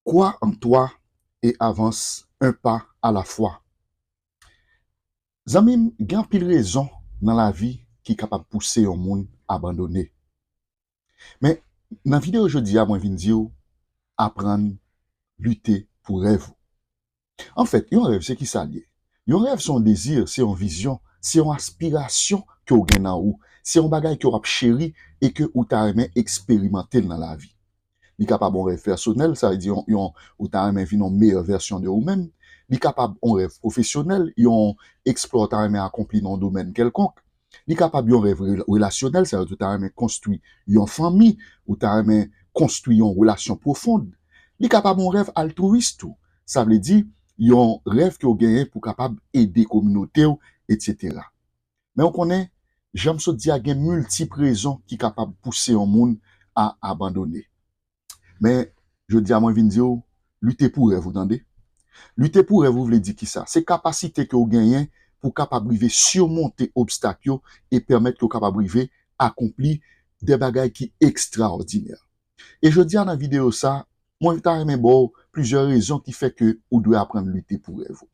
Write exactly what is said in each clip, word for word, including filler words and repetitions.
Crois en toi et avance un pas à la fois. Zanmi m, gen anpil rezon nan lavi ki kapab pouse yon moun abandone. Men, nan videyo jodi a, mwen vin di w, aprann lite pou rèv ou. Anfèt, yon rèv se kisa l ye? Yon rèv se yon dezi, se yon vizyon, se yon aspirasyon ke w gen nan ou, se yon bagay ke w ap cheri e ke ou ta renmen eksperimante l nan lavi. Li kapab yon rèv pèsonèl, sa vle di yon, yon, ou ta renmen vin yon meyè vèsyon de ou menm. Li kapab yon rèv pwofesyonèl, yon eksplwa ou ta renmen akonpli nan yon domèn kèlkonk. Li kapab yon rèv rel- relasyonèl, sa vle di ou ta renmen konstwi yon fanmi, ou ta renmen konstwi yon relasyon pwofon. Li kapab yon rèv altwis tou, sa vle di yon rèv ke w genyen pou kapab ede kominote w, etsetera. Men w konnen, jan m sot di a, gen miltip rezon ki kapab pouse yon moun a abandone. Men, jodi a, mwen vin di w, lite pou rèv ou, tande. Lite pou rèv ou vle di kisa? Se kapasite ke w genyen pou w kapab rive simonte obstak yo e pèmèt ke w kapab rive akonpli de bagay ki ekstraòdinè. E jodi a, nan videyo sa, mwen ta renmen ba w plizyè rezon ki fè ke ou dwe aprann lite pou rèv ou.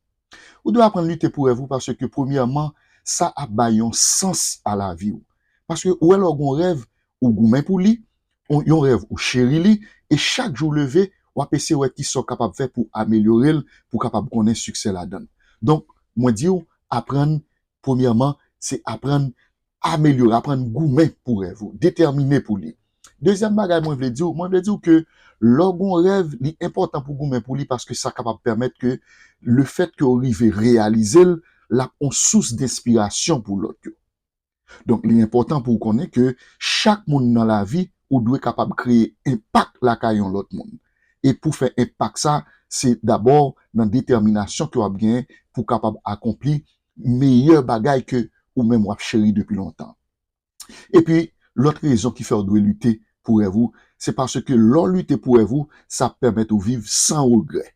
Ou dwe aprann lite pou rèv ou paske, premyèman, sa ap bay yon sans a lavi w. Paske ou wè, lè w gen yon rèv, ou goumen pou li, yon, yon rèv ou cheri li, e chak jou w leve, w ap eseye wè kisa w kapab fè pou amelyore l, pou w kapab konnen siksè ladan l. Donk, mwen di w, aprann, premyèman, se aprann amelyore, aprann goumen pou rèv ou, detèmine pou li. Dezyèm bagay mwen vle di w, mwen vle di w ke lè w gen yon rèv, li enpòtan pou w goumen pou li paske sa kapab pèmèt ke lefèt ke w rive reyalize l, l ap yon sous denspirasyon pou lòt yo. Donk, li enpòtan pou w konnen ke chak moun nan lavi, ou dwe kapab kreye enpak lakay yon lòt moun. E pou fè enpak sa, se dabò nan detèminasyon ke w ap genyen pou w kapab akonpli meyè bagay ke ou menm w ap cheri depi lontan. Epi, lòt rezon ki fè w dwe lite pou rèv ou, se paske lè w lite pou rèv ou, sa ap pèmèt ou viv san regrè.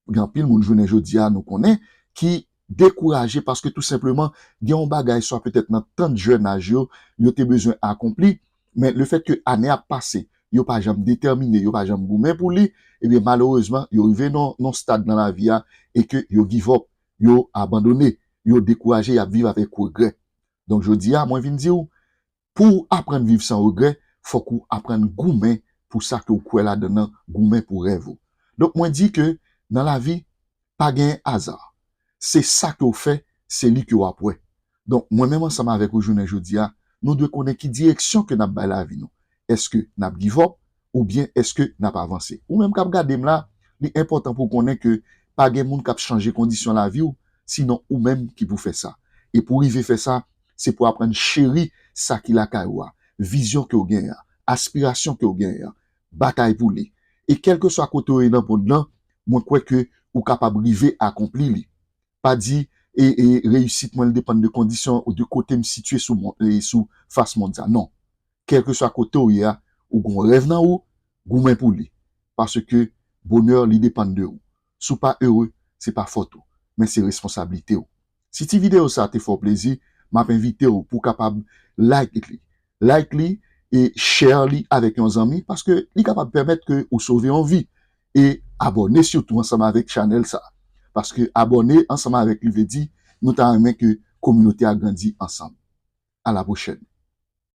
Gen anpil moun jounen jodi a, nou konnen, ki dekouraje paske tou senpleman, gen yon bagay, swa petèt nan tan jèn aj yo, yo te bezwen akonpli, men lefèt ke ane ap pase, yo pa janm detèmine, yo pa janm goumen pou li, ebyen, malerezman, yo rive nan, nan stad nan lavi a e ke yo give up, yo abandone, yo dekouraje, y ap viv avèk regrè. Donk, jodi a, mwen vin di w, pou w aprann viv san regrè, fòk ou aprann goumen pou sa ke w kwè ladan nan, goumen pou rèv ou. Donk, mwen di ke nan lavi, pa gen aza. Se sa ke w fè, se li ke w ap wè. Donk, mwen menm ansanm avèk ou jounen jodi a, nou dwe konnen ki direksyon ke n ap bay lavi nou. Èske n ap give up oubyen èske n ap avanse? Ou menm k ap gade m la, li enpòtan pou w konnen ke pa gen moun k ap chanje kondisyon lavi w, sinon ou menm ki pou fè sa. E pou w rive fè sa, se pou w aprann cheri sa ki lakay ou a, vizyon ke w genyen an, aspirasyon ke w genyen an, batay pou li. E kèlkeswa kote w ye nan mond lan, mwen kwè ke ou kapab rive akonpli li. Pa di, e, e, reyisit mwen, li depann de kondisyon ou de kote m sitiye sou mon-, e, sou fas mond sa. Non. Kèlkeswa kote w ye a, ou gen yon rèv nan ou, goumen pou li. Paske bonè, li depann de ou. Si w pa ere, se pa fòt ou, men se responsablite w. Si ti videyo sa te fè w plezi, m ap envite w pou w kapab like li. Like li e share li avèk yon zanmi, paske li kapab pèmèt ke ou sove yon vi. E abòne sitou ansanm avèk chanèl sa. Paske abòne ansanm avèk li vle di nou ta renmen ke kominote a grandi ansanm. À la prochaine.